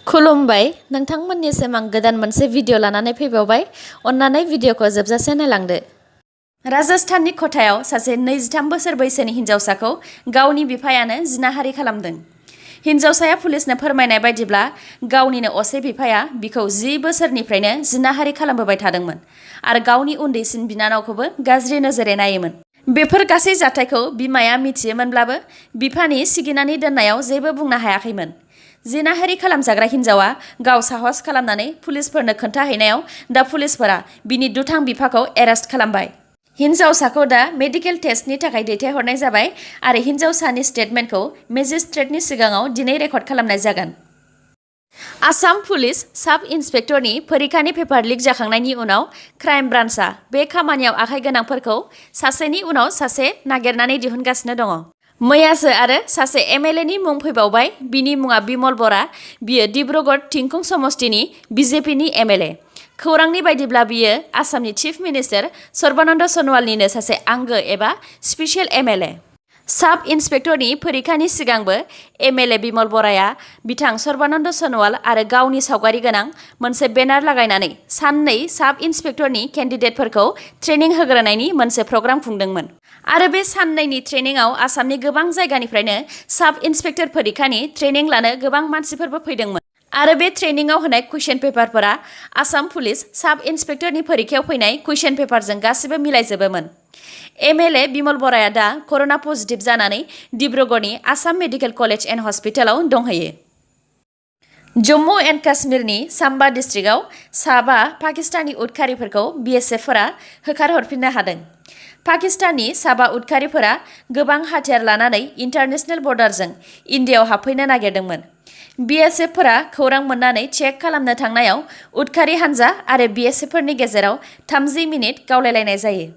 खुलुमबाय नोंथांमोननिसिम आं गोदान मोनसे भिडिअ लानानै फैबावबाय अन्नानै भिडिअखौ जोबजासे नायलांदो। राजस्थाननि ख'थायाव सासे 23 बोसोर बैसोनि हिन्जावसाखौ गावनि बिफायानो जिनाहारि खालामदों। हिन्जावसाया पुलिसनो फोरमायनाय बायदिब्ला गावनिनो असे बिफाया बिखौ 10 बोसोरनिफ्रायनो जिनाहारि खालामबोबाय थादोंमोन आरो गावनि उन्दैसिन बिनानावखौबो गाज्रि नोजोरै नायोमोन। बेफोर गासै जाथायखौ बिमाया मिथियोमोनब्लाबो बिफानि सिगिनानै दोननायाव जेबो बुंनो हायाखैमोन। जिनाहारि खालामजाग्रा हिन्जावा गाव साहस खालामनानै पुलिसफोरनो खोन्थाहैनायाव दा पुलिसफोरा बिनि दुथां बिफाखौ एरेस्ट खालामबाय। हिन्जावसाखौ दा मेडिकेल टेस्टनि थाखाय दैथायहरनाय जाबाय आरो हिन्जावसानि स्टेटमेन्टखौ मेजिस्ट्रेटनि सिगाङाव दिनै रेकर्ड खालामनाय जागोन। आसाम पुलिस साब इन्सपेक्टरनि फरिखानि पेपार लिक जाखांनायनि उनाव क्राइम ब्रान्चआ बे खामानियाव आखाइ गोनांफोरखौ सासेनि उनाव सासे नागिरनानै दिहुनगासिनो दङ। मैयासो आरो सासे MLA नि मुं फैबावबाय। बिनि मुङा बिमल बरा। बियो डिब्रुगड़ थिंखुं समस्तिनि BJPनि MLA। खौरांनि बायदिब्ला बियो आसामनि चिफ मिनिस्टार सर्बानन्द सन'वालनिनो सासे आंगो एबा स्पेसियेल MLA। साब इन्सपेक्टरनि फरिखानि सिगांबो MLA बिमल बराया बिथां सर्बानन्द सन'वाल आरो गावनि सावगारि गोनां मोनसे बेनार लागायनानै साननै साब इन्सपेक्टरनि केन्डिडेटफोरखौ ट्रेनिं होग्रोनायनि मोनसे प्रग्राम खुंदोंमोन। आरो बे साननैनि ट्रेनिंआव आसामनि गोबां जायगानिफ्रायनो साब इन्सपेक्टर फरिखानि ट्रेनिं लानो गोबां मानसिफोरबो फैदोंमोन। आरो बे ट्रेनिंआव होनाय कुइसन पेपारफोरा आसाम पुलिस साब इन्सपेक्टरनि फरिखायाव फैनाय कुइसन पेपारजों गासिबो मिलायजोबोमोन। MLA बिमल बराया दा कर'ना पजिटिभ जानानै डिब्रुगड़नि आसाम मेडिकेल कलेज एन्ड हस्पिटालाव दंहैयो। जम्मु एन्ड काश्मीरनि साम्बा डिस्ट्रिक्टआव 7 पाकिस्तानी उदखारिफोरखौ BSFफोरा होखारहरफिननो हादों। पाकिस्ताननि 7 उदखारिफोरा गोबां हाथियार लानानै इन्टारनेशनेल बर्डारजों इन्डियायाव हाबफैनो नागिरदोंमोन। BSFफोरा खौरां मोननानै चेक खालामनो थांनायाव उदखारि हानजा आरो BSFफोरनि गेजेराव 30 मिनिट गावलायलायनाय जायो।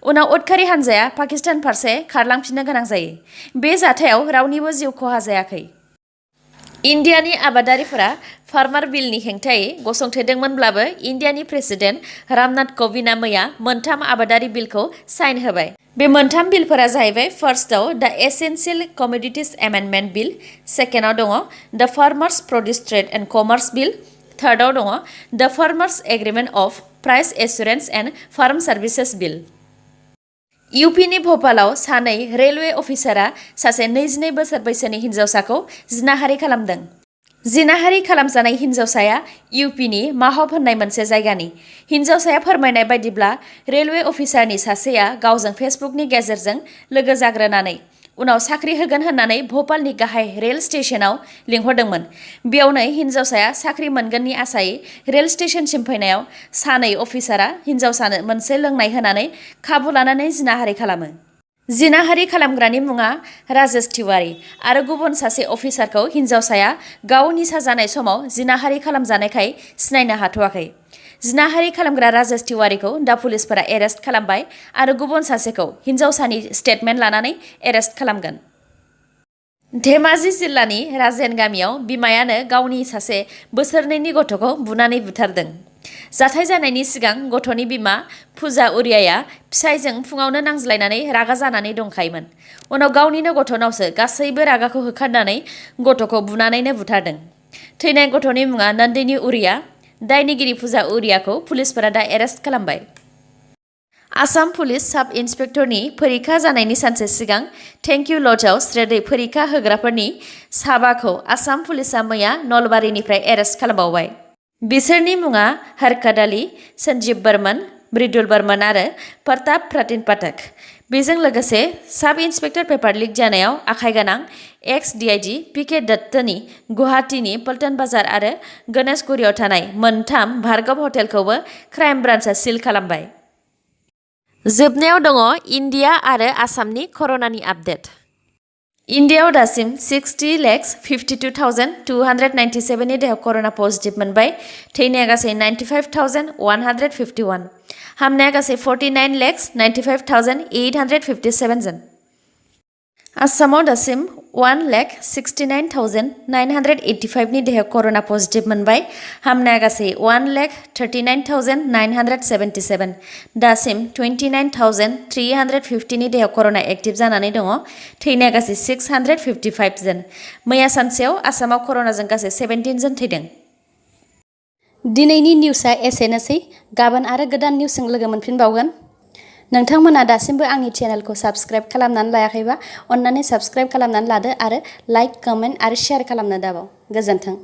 उनाव उदखारि हानजाया पाकिस्तान फारसे खारलांफिननो गोनां जायो। बे जाथायाव रावनिबो जिउ खहा जायाखै। इन्डियानि आबादारिफोरा फार्मार बिलनि हेंथायै गसंथेदोंमोनब्लाबो इन्डियानि प्रेसिडेन्ट रामनाथ क'विन्दआ मैया मोनथाम आबादारि बिलखौ साइन होबाय। बे मोनथाम बिलफोरा जाहैबाय फार्स्टआव द एसेन्शियेल कमोडिटिज एमेन्डमेन्ट बिल, सेकेन्डआव दङ the farmers produce trade and commerce bill, थार्डआव दङ the farmers agreement of price assurance and farm services bill. UPनि भोपालाव सानै रेलवे अफिसारा सासे 22 बोसोर बैसोनि हिन्जावसाखौ जिनाहारि खालामदों। जिनाहारि खालामजानाय हिन्जावसाया UPनि माहब होननाय मोनसे जायगानि। हिन्जावसाया फोरमायनाय बायदिब्ला रेलवे अफिसारनि सासेया गावजों फेसबुकनि गेजेरजों लोगो जाग्रोनानै उनाव साख्रि होगोन होननानै भोपालनि गाहाय रेल स्टेशनाव लिंहरदोंमोन। बेयावनो हिन्जावसाया साख्रि मोनगोननि आसायै रेल स्टेशनसिम फैनायाव सानै अफिसारा हिन्जावसानो मोनसे लोंनाय होनानै खाबु लानानै जिनाहारि खालामो। जिनाहारि खालामग्रानि मुङा राजेश तिवारी आरो गुबुन सासे अफिसारखौ हिन्जावसाया गाव निसा जानाय समाव जिनाहारि खालामजानायखाय सिनायनो हाथ'वाखै। जिनाहारि खालामग्रा राजेश तिवारीखौ दा पुलिसफोरा एरेस्ट खालामबाय आरो गुबुन सासेखौ हिन्जावसानि स्टेटमेन्ट लानानै एरेस्ट खालामगोन। धेमाजि जिल्लानि राजेन गामियाव बिमायानो गावनि सासे बोसोरनैनि गथ'खौ बुनानै बुथारदों। जाथाय जानायनि सिगां गथ'नि बिमा फुजा उरियाया फिसायजों फुङावनो नांज्लायनानै रागा जानानै दंखायोमोन। उनाव गावनिनो गथ'नावसो गासैबो रागाखौ होखारनानै गथ'खौ बुनानैनो बुथारदों। थैनाय गथ'नि मुङा नन्दिनी उरिया। दायनिगिरि फुजा उरियाखौ पुलिसफोरा दा एरेस्ट खालामबाय। आसाम पुलिस साब इन्सपेक्टरनि फरिखा जानायनि सानसे सिगां थेंक इउ लजआव स्रेदै फरिखा होग्राफोरनि 7खौ आसाम पुलिसआ मैया नलबारिनिफ्राय एरेस्ट खालामबावबाय। बिसोरनि मुङा हरकत आली, सन्जीव बर्मन, मृदुल बर्मन आरो प्रताप प्रतिन पाठक। बेजों लोगोसे साब इन्सपेक्टर पेपार लिक जानायाव आखाइ गोनां एक्स-DIG PK दत्तनि गुवाहाटीनि पल्टन बाजार आरो गणेशगुरियाव थानाय मोनथाम भार्गव हटेलखौबो क्राइम ब्रान्चआ सिल खालामबाय। जोबनायाव दङ इन्डिया आरो आसामनि कर'नानि आपडेट। इन्डियायाव दासिम 60,52,297 नि देहायाव कर'ना पजिटिभ मोनबाय। थैनाया गासै 95,151। हामनाया गासै 49,95,857 जन। आसामाव दासिम 1,69,985 नि देहायाव कर'ना पजिटिभ मोनबाय हामनाया गासै 1,39,977 दासिम 29,350 नि देहायाव कर'ना एक्टिभ जानानै दङ थैनाया गासै 655 जन मैया सानसेयाव आसामाव कर'नाजों गासै 17 जन थैदों। दिनैनि निउसआ एसेनोसै गाबोन आरो गोदान निउसजों लोगो मोनफिनबावगोन। नोंथांमोना दासिमबो आंनि चेनेलखौ साबस्क्राइब खालामनानै लायाखैबा अन्नानै साबस्क्राइब खालामनानै लादो आरो लाइक कमेन्ट आरो शेयार खालामनो दाबाव। गोजोन्थों।